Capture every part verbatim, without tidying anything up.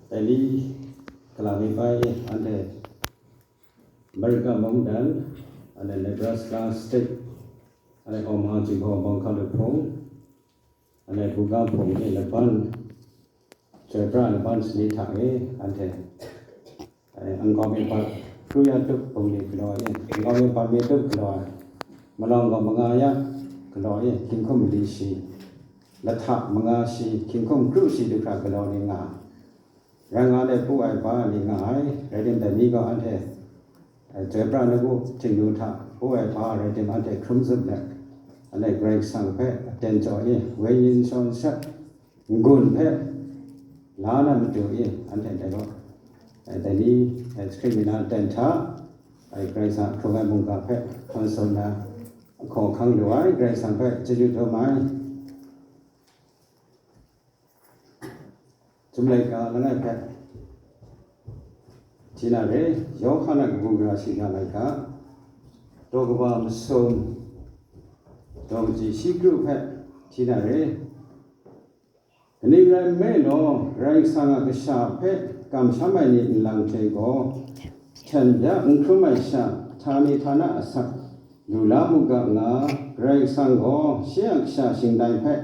Dai ni, kalang mi bai, anhte America mungdan, anhte Nebraska State, anhte Omaha Jinghpaw Bawngkang Hpung, anhte Buga Hpung ni laban, chyoi pra laban sani hta e, anhte, eh, Angkau Myit Hpat, Kru Ya Tup Bungli galaw e, Angkau Myit Hpat mi tup galaw ai, malawng gaw manga ya galaw e, hkying hkum mali shi, lahta manga shi, hkying hkum kru shi du hkra galaw ni nga ai. Rai nga let pu ai hpa ni nga ai, rai tim dai ni gaw anhte, eh, chyoi pra na bu htingnu hta pu ai hpa rai tim anhte hkrum zup let, anhte Karai Kasang hpe aten jaw e, wenyin shawn shat n-gun hpe la na matu e, anhte dai gaw, eh, dai ni, eh, Jahkring mi na ten hta, eh, Karai Kasang a hkrung ai mungga hpe hkawn sawm na ahkawng hkang lu ai, Karai Kasang hpe chyeju dum ai. Chyum laika langai hpe hti na re, Yawhan a kabu gara shiga laika, daw kaba masum, daw kaji shi kru hpe hti na re. Kaning rai nme law, Karai Kasang a kasha hpe kamsham ai ni nlang hte gaw, hten bya n hkrum ai sha, htani htana asak lu la mu ga nga, Karai Kasang gaw shi a kasha shingdai hpe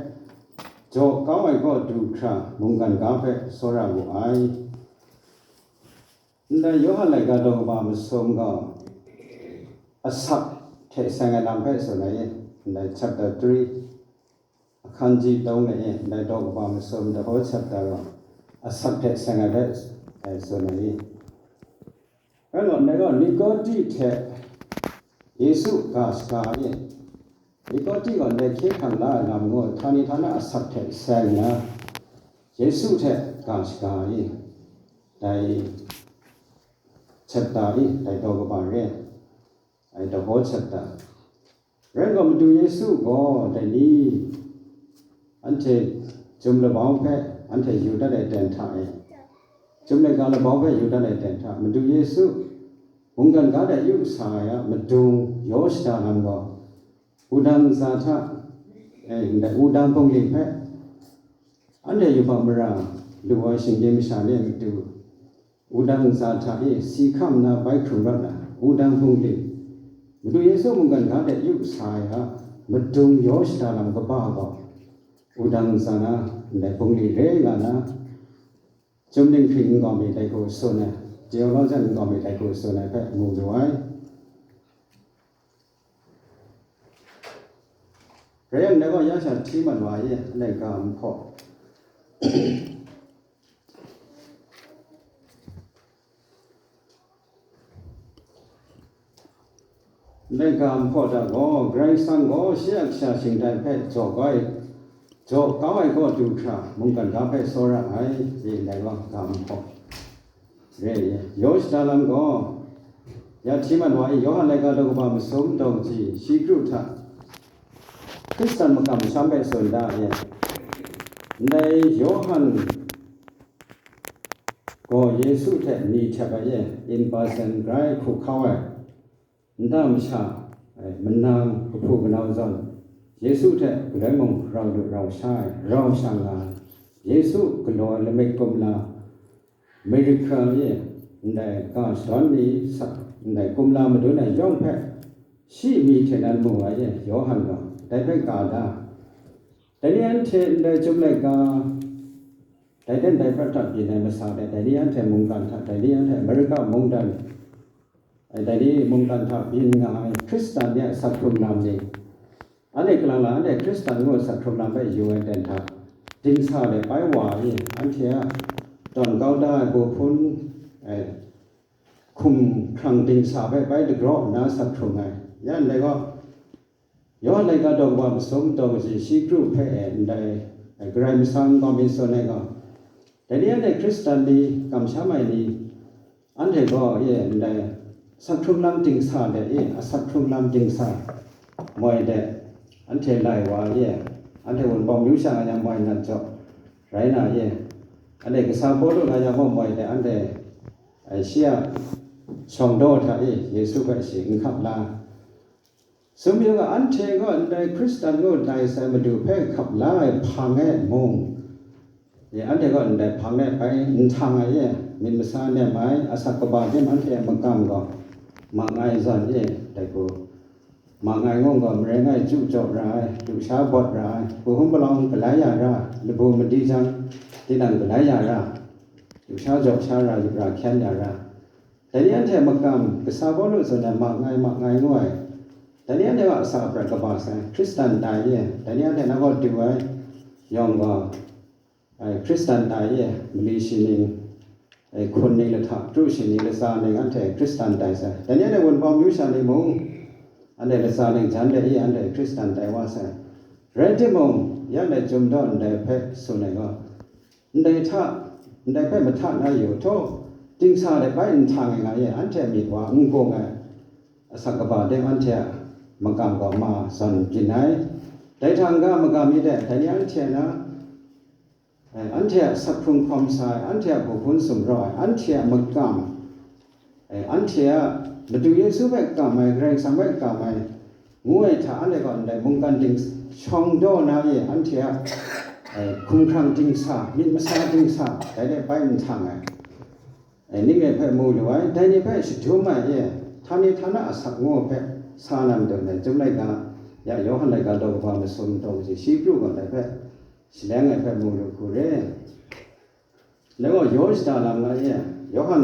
jaw kau ai kaw du hkra mungkan ga hpe tsawra wu ai. Ndai Yawhan laika daw kaba masum gaw asak hte seng ai lam hpe tsun ai, ndai chapter three, ahkan ji tawng na e, ndai daw kaba masum the whole chapter gaw asak hte seng ai hpe, eh, tsun ai. Rai nna, ndai gaw Nikodi hte Yesu ga shaga ai. Nikodi gaw ndai hkye hkrang la ai lam ngu, htani htana asak hte seng nna, Yesu hte ga shaga ai. Dai chapter e, dai daw kaba re ai, the whole chapter. Rai gaw, Madu Yesu gaw dai ni, anhte chyum labau hpe anhte yu dat ai ten hta e, chyum laika labau hpe yu dat ai ten hta, Madu Yesu mungkan ga de yu sa ai a madung yaw shada lam gaw, wudang ntsa hta, eh, ndai wudang bungli hpe anhte yubak mara lu ai shinggyim masha ni a matu, wudang ntsa hta e si hkam nna bai hkrung rawt na, wudang bungli, Madu Yesu mungkan ga de yu sa ai a madung yaw shada lam kaba gaw, wudang ntsa na ndai bungli re nga na, Chyum dinghpring nkau mi dai hku tsun ai, theologian nkau mi dai hku tsun ai hpe mu lu ai. Rai yang, dai gaw ya sha hti mat wa ai, laika nhpaw. Laika nhpaw hta gaw, Karai Kasang gaw shi a kasha shingdai hpe jaw kau ai, jaw kau ai kaw du hkra mungkan ga hpe tsawra ai, e ndai gaw ga nhpaw. Re, yaw shada lam gaw, ya hti mat wa ai, Yawhan laika daw kaba masum daw kaji shi kru hta, Hkristan makam masham hpe tsun da ai. Ndai Yawhan gaw Yesu hte ni htep ai e, in person grai hku hkau ai, nta masha, ai, manang kahpu kanau zawn, Yesu hte galoi mung rau lu rau sha ai, rau sha nga ai, Yesu galaw ai lamik kumla, miracle e, ndai ga shadawn ni sa, ndai kumla madun ai yawng hpe, shi mi hte nan mu ai e, Yawhan gaw, dai hpe ka da. Dai ni anhte ndai Chyum laika, dai den dai prat hta byin ai masa de, dai ni anhte mungkan hta, dai ni anhte America mungdan, ai, dai ni mungkan hta byin nga ai Hkristan ni a asak hkrung lam ni, anhte kalang la, anhte Hkristan ngu asak hkrung lam hpe yu ai ten hta, dingsa de bai wa ai, anhte a tawn kau da ai baw hpun, ai, hkum hkrang dingsa hpe bai dagraw nna asak hkrung ai. Ya ndai gaw, Yawhan laika daw kaba masum daw kaji shi kru hpe e ndai, Karai Masang gaw myit tsun ai gaw, dai ni anhte Hkristan ni, kamsham ai ni, anhte gaw e ndai asak hkrung lam dingsa de e, asak hkrung lam dingsa moi de, anhte lai wa e, anhte Wunpawng myu sha nga yang moi nat jaw rai na e, anhte kasa Pawlu la yang gaw moi de, anhte, eh, shi a shawng daw hta e Yesu hpe shi n hkap la. Sumying a, anhte gaw ndai Hkristan ngu dai sai Madu hpe hkap la ai hpang e mung, Anhte gaw ndai hpang de bai nhtang ai e, myit masa nem ai, asak kaba tim anhte a magam gaw, mak ngai zawn e, dai hku, mak ngai ngu gaw, marai ngai chyu jaw ra ai, lusha bawt ra ai, hpung hkum palawng galai ya ra, labu madi jang, tinang galai ya ra, lusha jaw sha ra, yu ra hkyen ya ra. Dai ni anhte magam, kasa Pawlu tsun ai, mak ngai, mak ngai ngu ai. Dai ni anhte a asak aprat kaba sai, Hkristan tai e, dai ni anhte na gaw du ai, yawng gaw, ai, Hkristan tai e, mali shi ning, ai, hkun ning lahta, kru shi ning, latsa ning, anhte Hkristan tai sai. Dai ni anhte wunpawng myu sha ni mung, anhte latsa ning jan de e, anhte Hkristan tai wa sai. Rai timung, ya ndai Chyum daw ndai hpe tsun ai gaw, ndai hta, ndai hpe mahta na yu htaw, dingsa de bai nhtang ai nga ye, anhte myit wa n gung ai, asak kaba de anhte a magam gaw ma zawn byin ai. Dai hta n-ga magam mi de, dai ni anhte na, eh, anhte a asak hkrung hkawm sa ai, anhte a hpung hkun sumraw ai, anhte a magam, eh, anhte a Madu Yesu hpe kam ai, Karai Kasang hpe kam ai, ngu ai hta, anhte gaw ndai mungkan ding shawng daw na e, anhte a, eh, hkumhkrang dingsa, myit masa dingsa, dai de bai nhtang ai. Eh, ning e hpe mu lu ai, dai ni hpe shadum ai e, htani htana asak ngu hpe sa na matu ndai Chyum laika, ya Yawhan laika daw kaba masum daw kaji shi kru gaw dai hpe shaleng ai hpe mu lu hku re. Dai gaw yaw shada lam nga e, Yawhan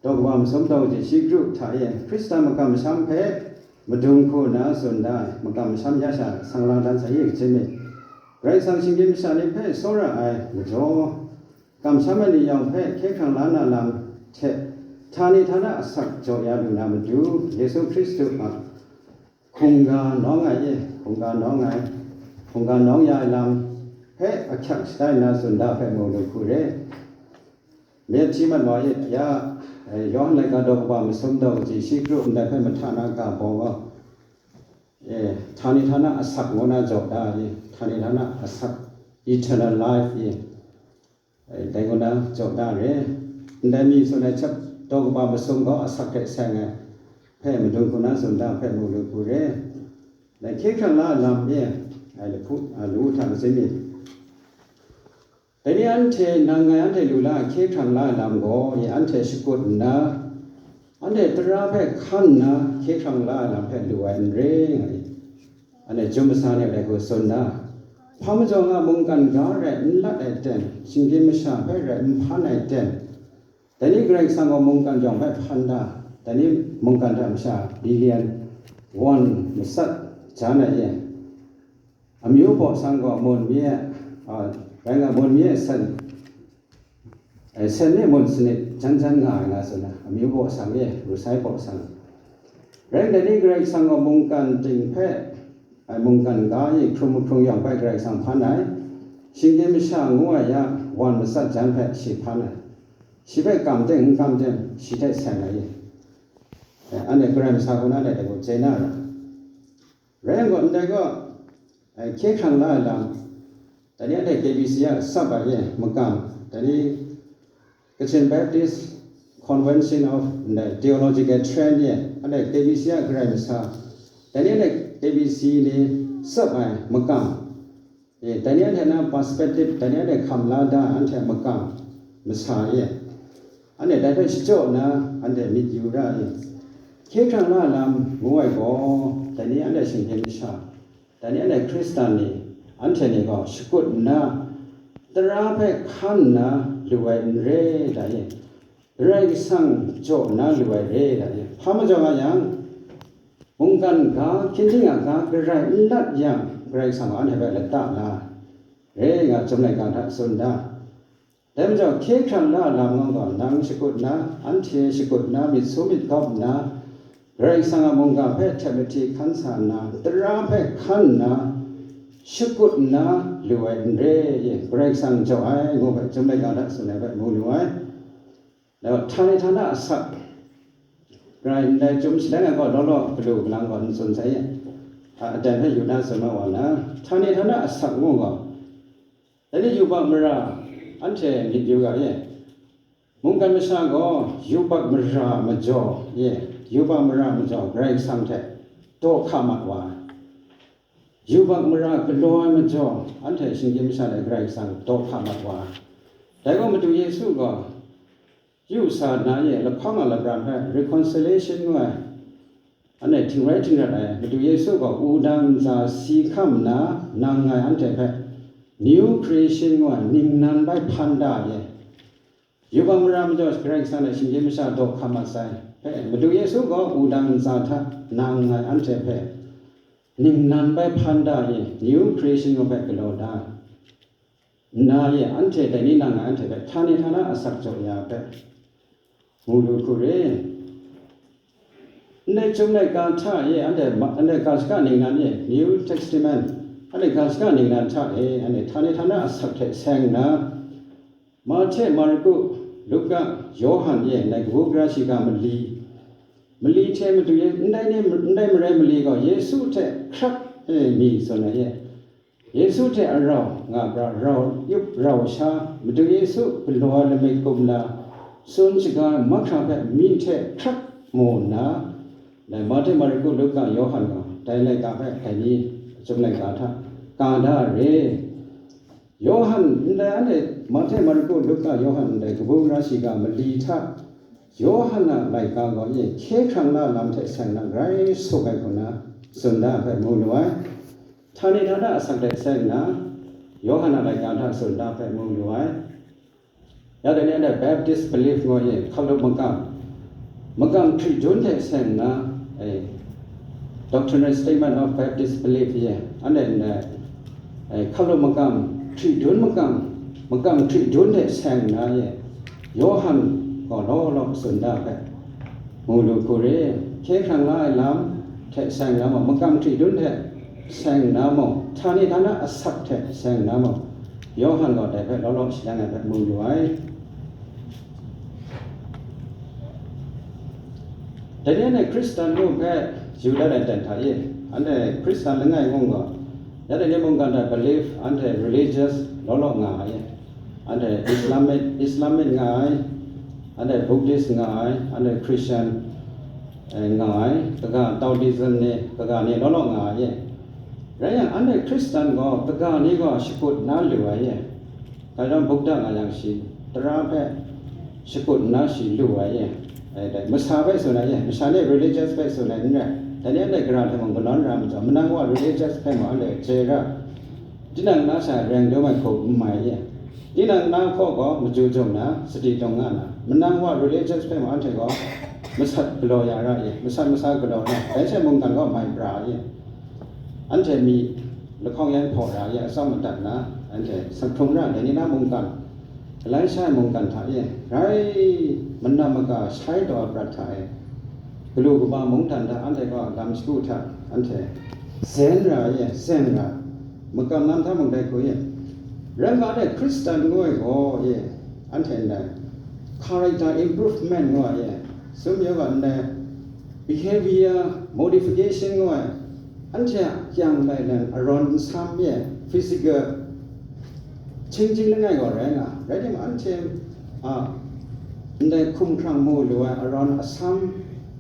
daw kaba masum daw kaji shi kru hta e, Hkristan makam masham hpe madung hku nna tsun da ai, makam masham ya sha sang lang dan sai ye kaji myit. Karai Kasang shinggyim masha ni hpe tsawra ai majaw, kamsham ai ni yawng hpe hkye hkrang la na lam hte, htani htana asak jaw ya lu na matu, Yesu Hkristu a hkungga nawng ai e, hkungga nawng ai, hkungga nawng ya ai lam hpe ahkyak shatai nna tsun da hpe mu lu hku re. Myit hti mat wa e, ya, eh, Yawhan laika daw kaba masum daw kaji shi kru ndai hpe mahta na ga baw gaw, eh, htani htana asak ngu na jaw da e, htani htana asak, eternal life e. Dai ngu na jaw da re. Ndai mi tsun ai hkyep daw kaba masum gaw asak hte seng ai hpe madung hku na tsun da hpe mu lu hku re. Dai hkye hkrang la ai lam e, ai lahpu, a, lawu hta kasim myit. Dai ni anhte nang ngai anhte lu la ai hkye hkrang la ai lam gaw, anhte shakut nna, anhte tara hpe hkan nna hkye hkrang la ai lam hpe lu ai n re nga i. Anhte Chyum masa ni dai hku tsun da, hpa majaw nga mungkan ga rai n lat ai ten, shinggyim masha hpe rai n hpan ai ten, dai ni Karai Kasang gaw mungkan jawng hpe hpan da, dai ni mungkan hta masha bilian wan matsat jan ai e, amyu baw sang gaw mun mi e, a, rai nga mun mi e sen, eh, sen mi mun sanit jan jan nga ai nga tsun ai, amyu baw sang e, rusai baw sang. Rai nna ni Karai Kasang gaw mungkan ting hpe, ai mungkan ga e hkrum hkrung yawng hpe Karai Kasang hpan ai, shinggyim masha ngu ai ya, wan matsat jan hpe shi hpan ai, shi hpe kam ting n kam ting, shi hte seng ai e. Eh, anhte Karai Masa hku na dai hku chye na ra. Rai yang gaw, ndai gaw, eh, hkye hkrang la ai lam, dai ni anhte K B C a tsap ai e, makam, dai ni Kachin Baptist Convention of ndai Theological Trend e, anhte K B C a Karai Masa, dai ni anhte K B C ni tsap ai makam, e, dai ni anhte na perspective, dai ni anhte hkam la da ai anhte makam masa e, anhte dai hpe shachyaw nna, anhte myit yu ra e. Hkye hkrang la ai lam ngu ai gaw, dai ni anhte shinggyim masha, dai ni anhte Hkristan ni, anhte ni gaw shakut nna, tara hpe hkan nna lu ai n re, dai e. Karai Kasang jaw nna lu ai re, dai e. Hpa majaw nga yang, mungkan ga, hkying ting a ga garai n lat yang, Karai Kasang gaw anhte hpe lata la ai re nga Chyum laika hta tsun da. Dai majaw, hkye hkrang la ai lam ngu gaw, nang shakut nna, anhte shakut nna, myit su myit gawp nna, Karai Kasang a mungga hpe hte mahti hkan sa nna, tara hpe hkan nna, shakut nna lu ai n re, Karai Kasang jaw ai, ngu hpe Chyum laika hta tsun ai hpe mu lu ai. Dai gaw, htani htana asak rai ndai Chyum shaleng ai gaw, law law galu galang gaw n tsun sai, a, aten hpe yu na tsun ma wa na, htani htana asak ngu gaw, dai ni yubak mara anhte myit yu ga e. Mungkan masha gaw yubak mara majaw e, yubak mara majaw Karai Kasang hte daw hka mat wa ai. yubak mara galaw ai majaw, anhte shinggyim masha de Karai Kasang daw hka mat wa ai. Dai gaw Madu Yesu gaw yu sa nna ye, lahkawng a lapran hpe reconciliation ngu ai, anhte htingrai htingrat ai, Madu Yesu gaw wudang ntsa si hkam nna nang ngai anhte hpe new creation ngu ai ningnan bai hpan da ye. Yubak mara majaw Karai Kasang hte shinggyim masha daw hka mat sai hpe, Madu Yesu gaw wudang ntsa hta nang ngai anhte hpe ningnan bai hpan da ye, new creation ngu hpe galaw da nna ye, anhte dai ni nang ngai anhte hpe htani htana asak jaw ya hpe mu lu hku re. Ndai Chyum laika hta e, anhte ma-, anhte ga shaka ningnan e, New Testament, anhte ga shaka ningnan hta e, anhte htani htana asak hte seng nna, Mahte, Marku, Luka, Yawhan e, ndai kabu gara shiga mali, mali hte Madu Ye-, ndai ni, ndai marai mali gaw Yesu hte hkrak e mi tsun ai e. Yesu hte arau nga bra rau yup rau sha, Madu Yesu galaw ai lamik kumla, tsun shaga ai mahkra hpe myi hte hkrak mu nna, dai Mahte, Marku, Luka, Yawhan gaw dai laika hpe dai ni Chyum laika hta ka da re. Yawhan, ndai anhte Mahte, Marku, Luka, Yawhan ndai kabu gara shiga mali hta Yawhan a laika gaw e hkye hkrang la lam hte seng na grai suk ai hku na tsun da ai hpe mu lu ai. Htani htana asak hte seng nna, Yawhan a laika hta tsun da hpe mu lu ai. Ya dai ni anhte Baptist belief ngu ai, hkalup makam, makam hkri dun hte seng nna, eh, Doctrinal Statement of Baptist Belief ye, anhte ndai, eh, hkalup makam, hkri dun makam, makam hkri dun hte seng nna ye, Yawhan gaw law law tsun da hpe, mu lu hku re, hkye hkrang la ai lam hte seng nna mung, makam hkri dun hte seng nna mung, htani htana asak hte seng nna mung, Yawhan gaw dai hpe law law shaleng ai hpe mu lu ai. Dai ni anhte Hkristan ngu hpe yu dat ai ten hta e, anhte Hkristan langai ngu gaw, ya dai ni mungkan hta belief, anhte religious law law nga ai e. Anhte Islamic, Islamic nga ai, anhte Buddhist nga ai, anhte Christian, eh, nga ai, kaga Taoism ni, kaga ni law law nga ai e. Rai yang, anhte Hkristan gaw, kaga ni gaw shakut na lu ai e. Dai jang, Buddha nga yang shi, tara hpe shakut nna shi lu ai e. Eh, dai, masa hpe tsun ai e, masha ni religious hpe tsun ai n rai. Dai ni anhte gara hte mung kanawn ra ai majaw, manang wa religious hpe mung anhte chye ra. Tinang na sha reng dum ai hku n mai ye. Tinang na hkaw gaw maju jung na, sadi tawng nga na, manang wa religious hpe mung anhte gaw masat galaw ya ra ye, masat masa galaw na, dai hte mungkan gaw mai pra ye. Anhte mi lahkawng yan hpaw ra ye, atsawm madat na, anhte sanghkrung ra, dai ni na mungkan, galai sha ai mungkan hta e, rai manam maga shai taw ai prat hta e, galu kaba mungdan hta anhte gaw lam shagu hta anhte zen ra ye, zen ra, makam lam hta mung dai hku ye. Rai nme anhte Hkristan ngu ai gaw ye, anhte ndai character improvement ngu ai ye, sum yaw ga ndai behavior modification ngu ai, anhte a kyang lai lan arawn nsam ye, physical chingching langai gaw rai nga, rai timung, anhte a ndai hkumhkrang mu lu ai arawn asam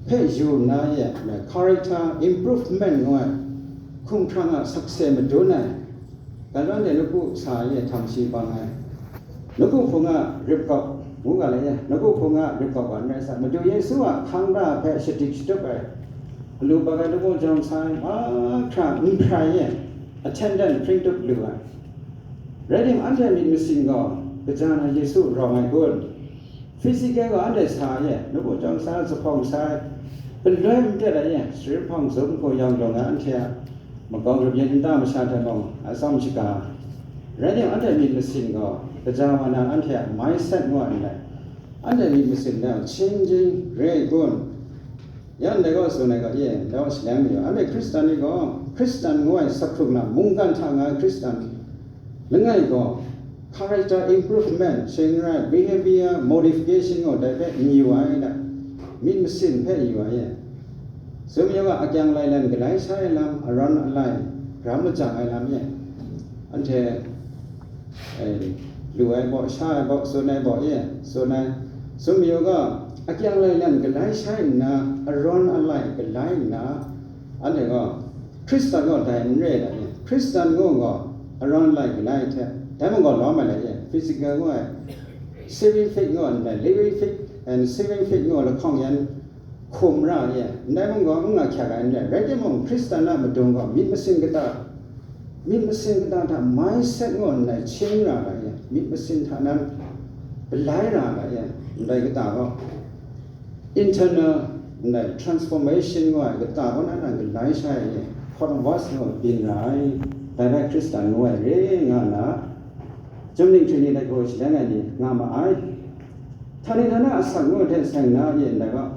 hpe yu nna ye, character improvement ngu ai hkumhkrang a sakse madun ai, galaw de nawku sa ye htam shi bang ai, nawku hpung a rip kawp ngu ga le ye, nawku hpung a rip kawp ga n rai sa, Madu Yesu a hkang da hpe shadik shatup ai, alu bak ai lamu jawng sa ai, mahkra n hprai ye, attendant hpring tup lu ai. Rai timung, anhte myit masin gaw kaja na Yesu rawng ai kun? Physical gaw anhte sa ye, nawku jawng sa ai, zuphpawng sa ai, paloi n pret ai ye, sarit hpawng zum hku yawng lawng ai anhte a makawng grup yin nta masha hte mung atsawm shaga. Rai timung, anhte myit masin gaw kaja wa na anhte a mindset ngu ai n rai. Anhte myit masin gaw chingching re ai kun? Yan dai gaw tsun ai ga e, dai gaw shaleng mayu, anhte Hkristan ni gaw, Hkristan ngu ai sakhkrung na mungkan hta nga ai Hkristan langai gaw, character improvement, shing rai, behavior modification gaw dai hpe n yu ai da, myit masin hpe yu ai e. Sum yaw ga, akyang lai lan galai sha ai lam, arawn alai, ram majang ai lam e. Anhte, eh, lu ai baw, sha ai baw, tsun ai baw e, tsun ai. Sum yaw ga, akyang lai lan galai shai nna, arawn alai galai nna, anhte gaw, Hkristan gaw dai n re ai da e. Hkristan ngu gaw arawn lai galai hte, dai mung gaw lawm ai lai e, physical ngu ai, saving faith ngu ai ndai, living faith and saving faith ngu ai lahkawng yan hkum ra ai e, ndai mung gaw n nga hkyak ai n rai. Rai timung, Hkristan a madung gaw myit masin kata, myit masin kata hta mindset ngu ai ndai hchin ra ai e, myit masin hta nan galai ra ai e, ndai kata gaw internal, ndai transformation ngu ai kata kaw na nan galai sha ai, hkawt wa sa byin ra ai, dai bai Hkristan ngu ai re nga nna, chyum ning hkri ni dai hku shaleng ai ni nga ma ai. Htani htana asak ngu ai hte seng na ye ndai gaw,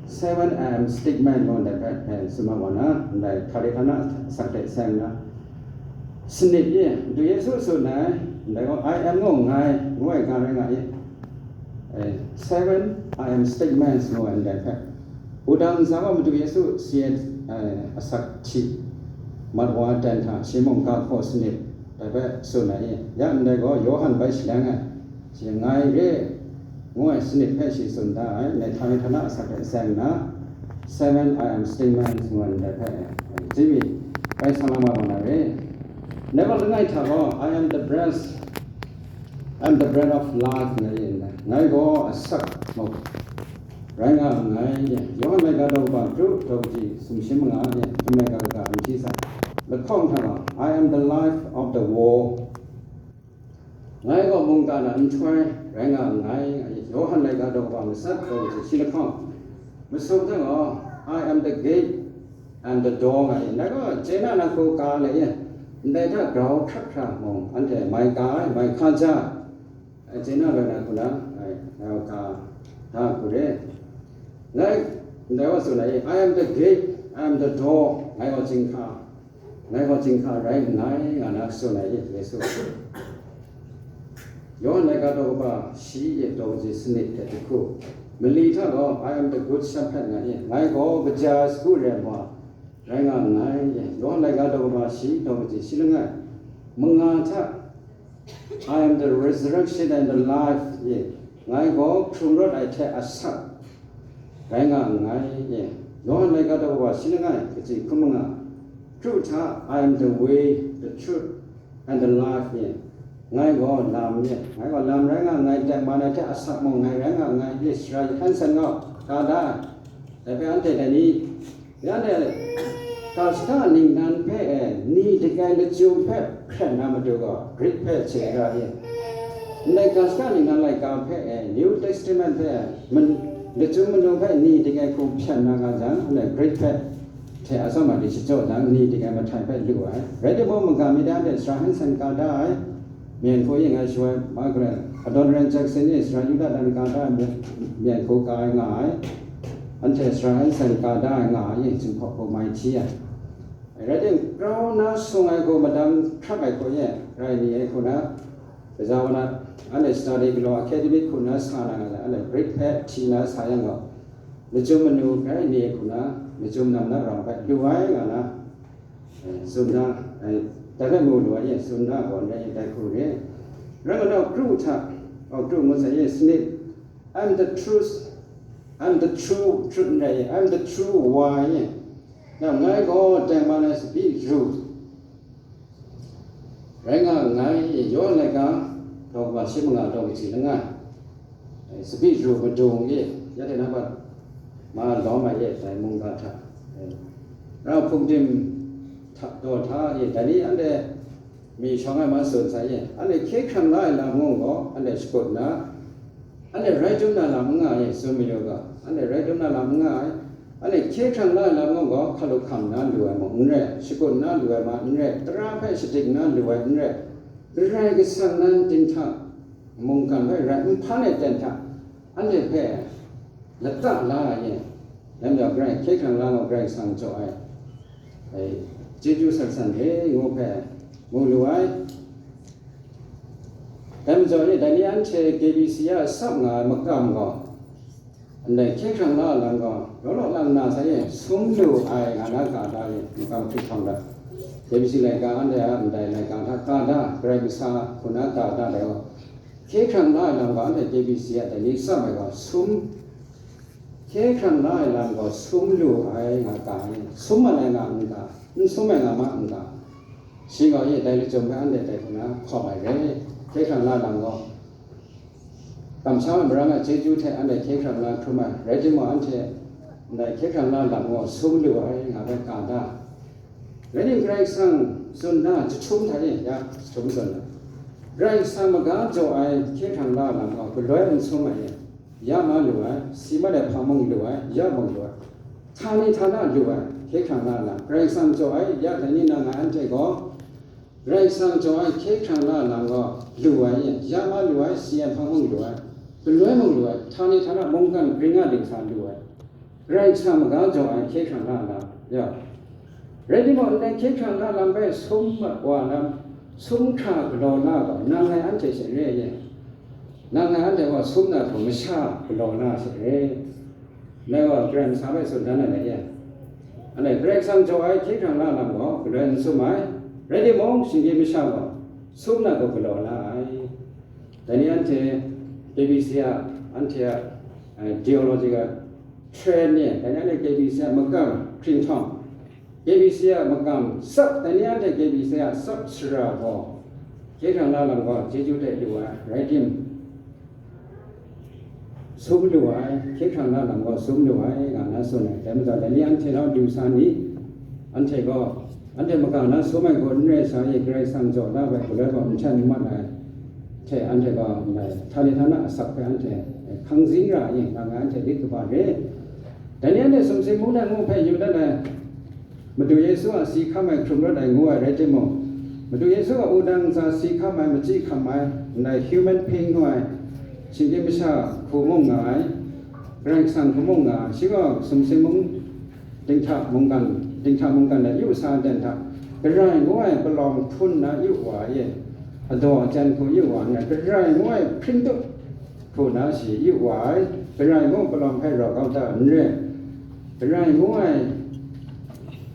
seven I am statement ngu ndai hpe, eh, tsun mat wa na, ndai htani htana asak hte seng na, sanit ye, Madu Yesu tsun ai, ndai gaw I am ngu nngai, ngu ai ga rai nga ye. Eh, seven I am statements ngu ai ndai hpe, wudang ntsa gaw Madu Yesu si ai, eh, asak hti mat wa dan hta, shi mung ga hkaw sanit, dai hpe tsun ai i? Ya ndai gaw Yawhan bai shaleng ai, shi ngai re, ngu ai sanit hpe shi tsun da ai, ndai htani htana asak hte seng nna, seven I am statements ngu ai ndai hpe, eh, Jimmy bai sa la ma wa na re. Ndai gaw langai hta gaw, I am the breath, I am the bread of life, ngai yin dai. Ngai gaw asak muk rai nga nngai, ye. Yawhan laika daw kaba kru daw kaji sumshi manga, ye. Hkum laika kaga nji sa. Lahkawng hta gaw, I am the life of the world. Ngai gaw mungkan a nhtoi rai nga nngai, ye. Yawhan laika daw kaba matsat daw kaji shi lahkawng. Masum hta gaw, I am the gate and the door, nga ye. Ndai gaw, chye na na hku ka ai, ye. Ndai hta grau hkrat hkra mung, anhte mai ka ai, mai hkaja ai, chye na loi na hku na, ai, ngai gaw ka da hku re. Ngai, ndai wa tsun ai, I am the gate, I am the door, ngai gaw chyinghka, ngai gaw chyinghka rai nngai, nga na tsun ai, Yesu. Yawhan laika daw kaba shi ye daw kaji sanit hte jahku. Mali hta gaw, I am the good shepherd, nga ye. Ngai gaw kaja ai sagu re ai wa rai nga nngai, ye. Yawhan laika daw kaba shi daw kaji shi langai. Manga hta, I am the resurrection and the life, ye. Ngai gaw hkrung rawt ai hte asak rai nga nngai, ye. Yawhan laika daw kaba shi langai, kaji hkum manga. Kru hta, I am the way, the truth, and the life, ye. Ngai gaw lam, ye. Ngai gaw lam rai nga nngai, tengman ai hte asak mung ngai rai nga nngai, ye. Sara Yawhan san gaw ka da ai. Dai hpe anhte dai ni, ya dai, ga shaka ningnan hpe e, ni dik ai lachyum hpe hkren na matu gaw, Grik hpe hte ra ye. Ndai ga shaka ningnan laika hpe e, New Testament hpe, man-, lachyum manu hpe ni dik ai hku hpyen na nga jang, ndai Grik hpe hte atsawm ai ni shajaw jang, ni dik ai mahtai hpe lu ai. Rai timung, magam mi dai hte Sara Hanson ka da ai, myen hku yin ai shawai, Margaret, Adoniram Judson e Sara Yuda dan ka da ai myen, myen hku ka ai nga ai. Anhte Sara Hanson ka da ai nga ai, yin chyinghkaw hku mai hti ai. Rai tim, grau na sung ai hku, madang hkrak ai hku ye, rai ni ai hku na, gaza wa na, anhte study galaw academic hku na sa na nga ai, anhte Grik hpe hti na sa yang gaw, lachyum manu rai ni ai hku na, lachyum nam na rau hpe lu ai nga na, eh, tsun da, eh, dai hpe mu lu ai, ye, tsun da gaw, ndai dai hku re. Rai nga na, kru hta, oh, kru ngut sai, ye, sanit, I'm the truth, I'm the true truth, n rai, I'm the true wine. Nang ngai gaw tengman ai sabi ru rai nga nngai, Yawhan laika daw kaba shi manga daw kaji langai. Sabi ru madung e, ya hte na ma lawm ai e, dai mungga hta, ra hpung tim hta, daw hta e, dai ni anhte mi shawng ai ma tsun sai ye, anhte hkye hkrang la ai lam mung gaw, anhte shakut nna, anhte rai dum na lam n nga ai, tsun mayu ga, anhte rai dum na lam n nga ai, anhte hkye hkrang la ai lam mung gaw, hkalup hkam nna lu ai mung n rai, shakut nna lu ai ma n rai, tara hpe shadik nna lu ai n rai, Karai Kasang nan dinghta mungkan hpe rai n hpan ai ten hta, anhte hpe lata la ai ye, lam jau Karai hkye hkrang la gaw Karai Kasang jaw ai, ai, chyeju san san re ngu hpe mu lu ai. Dai majaw ni, dai ni anhte K B C a sap nga ai makam gaw, ndai hkye hkrang la ai lam gaw, law law lang na sai e, sum lu ai nga na ka da e, makam hkrit hpang da. K B C laika anhte a ndai laika hta ka da, Karai Kasang hku na ka da dai gaw, hkye hkrang la ai lam gaw, anhte K B C a dai ni sap ai gaw, sum, hkye hkrang la ai lam gaw sum lu ai nga ga, sum mat ai nga n ga, n sum ai nga ma n ga, Shi gaw e dai lachyum hpe anhte dai hku na hkawm ai re. Hkye hkrang la lam gaw, kamsham ai marang a chyeju hte anhte hkye hkrang la hkrum ai rai timung, anhte ndai hkye hkrang la lam gaw sum lu ai nga ai ga da. Rai nme, Karai Kasang tsun na jahtum hta e ya jahtum tsun ai. Karai Kasang maga jaw ai hkye hkrang la lam gaw galoi n sum ai e. Ya ma lu ai, si mat ai hpang mung lu ai, ya mung lu ai, htani htana lu ai, hkye hkrang la lam, Karai Kasang jaw ai, ya dai ni na nga ai anhte gaw, Karai Kasang jaw ai hkye hkrang la lam gaw lu ai, ya ma lu ai, si ai hpang mung lu ai, galoi mung lu ai, htani htana mungkan ring nga ding sa lu ai, Karai Kasang maga jaw ai hkye hkrang la lam, ya. Rai timung, ndai hkye hkrang la lam bai sum wa lam, sum hkra galaw la gaw, nang ngai anhte she re ai. Nang ngai anhte gaw sum na hku masha galaw na she re. Ngai gaw Karai Kasang hpe tsun dan ai e. Anhte Karai Kasang jaw ai hkye hkrang la lam gaw galoi n sum ai. Rai timung, shinggyim masha gaw sum na hku galaw la ai. Dai ni anhte K B C a, anhte a, eh, theological trend ni, dai ni anhte K B C a makam hpring htawng, K B C a makam tsap, dai ni anhte K B C a tsap sara gaw, hkye hkrang la lam gaw chyeju hte lu ai, rai tim, sum lu ai, hkye hkrang la lam gaw sum lu ai, nga na tsun ai. Dai majaw, dai ni anhte nau du sa ni, anhte gaw, anhte maga na sum ai gaw n rai sa e, Karai Kasang jaw na bai, galoi gaw n hten n mat ai hte, anhte gaw ndai htani htana asak hpe anhte hkang zing ra ai, nga nga anhte lit kaba re. Dai ni anhte sumsing mungdan mung hpe yu dat ai, Madu Yesu a si hkam ai hkrum rawt ai ngu ai rai timung, Madu Yesu a wudang ntsa si hkam ai, machyi hkam ai, ndai human being ngu ai, shinggyim masha hku mung nga ai, Karai Kasang hku mung nga ai, shi gaw sumsing mung dinghta mungkan, dinghta mungkan de yu sa ai ten hta, Karai ngu ai palawng hpun na yu wa e, adaw aten hku yu wa n rai, Karai ngu ai hpring tup hku na shi yu wa ai, Karai mung palawng hpe raw kau da n re, Karai ngu ai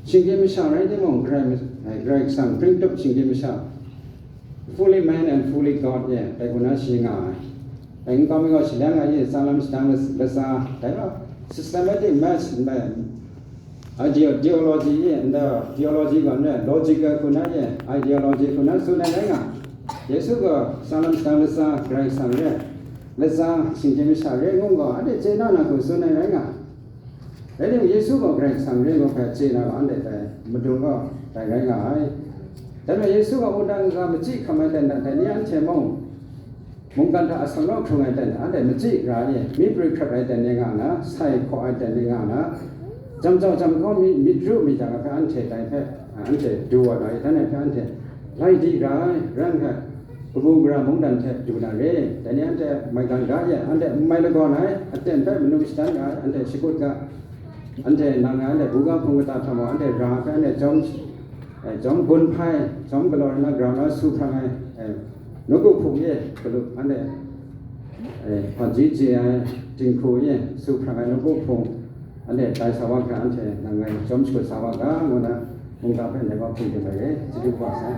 shinggyim masha rai timung, Karai, Karai Kasang hpring tup shinggyim masha, fully man and fully God ye, dai hku na shi nga ai. Dai nkau mi gaw shaleng ai ye, tsalam shadang latsa, dai gaw systematic maths n rai, ideo-, theology ye, nda theology gaw n rai, logical hku na ye, ideology hku na tsun ai rai nga. Yesu gaw tsalam shadang latsa, Karai Kasang re, latsa, shinggyim masha re ngu gaw, anhte chye na na hku tsun ai rai nga. Rai timung, Yesu gaw Karai Kasang re ngu hpe chye na gaw, anhte dai madung gaw dai rai nga ai. Dai majaw, Yesu gaw wudang ntsa machyi hkam ai ten hta, dai ni anhte mung mungkan hta asak naw hkrung ai ten hta, anhte machyi ra ai, myi prwi hkrat ai ten ni nga na, sai hkaw ai ten ni nga na, jam jau jam hkaw mi, myit ru mi jang hpe anhte dai hpe, anhte du wa na i, dan ai hpe anhte lai di ra ai, ran hpe, kabu gara mungdan hte du na re, dai ni anhte maigan ga ye, anhte n mai lagawn ai, aten hpe manu shadan ga ai, anhte shakut ga, anhte nang ai, anhte buga hpung kata hta mung, anhte ra hpe, anhte jawm, eh, jawm gun hpai, jawm galaw ai na grau na su hprang ai, eh, nawku hpung ye, galup, anhte, eh, hpaji je ai, dinghku ye, su hprang ai nawku hpung, anhte tai sa wa hkra, anhte nang ngai jawm shakut sa wa ga, ngu na, mungga hpe ndai wa hpung dim ai re, chyeju kaba sai.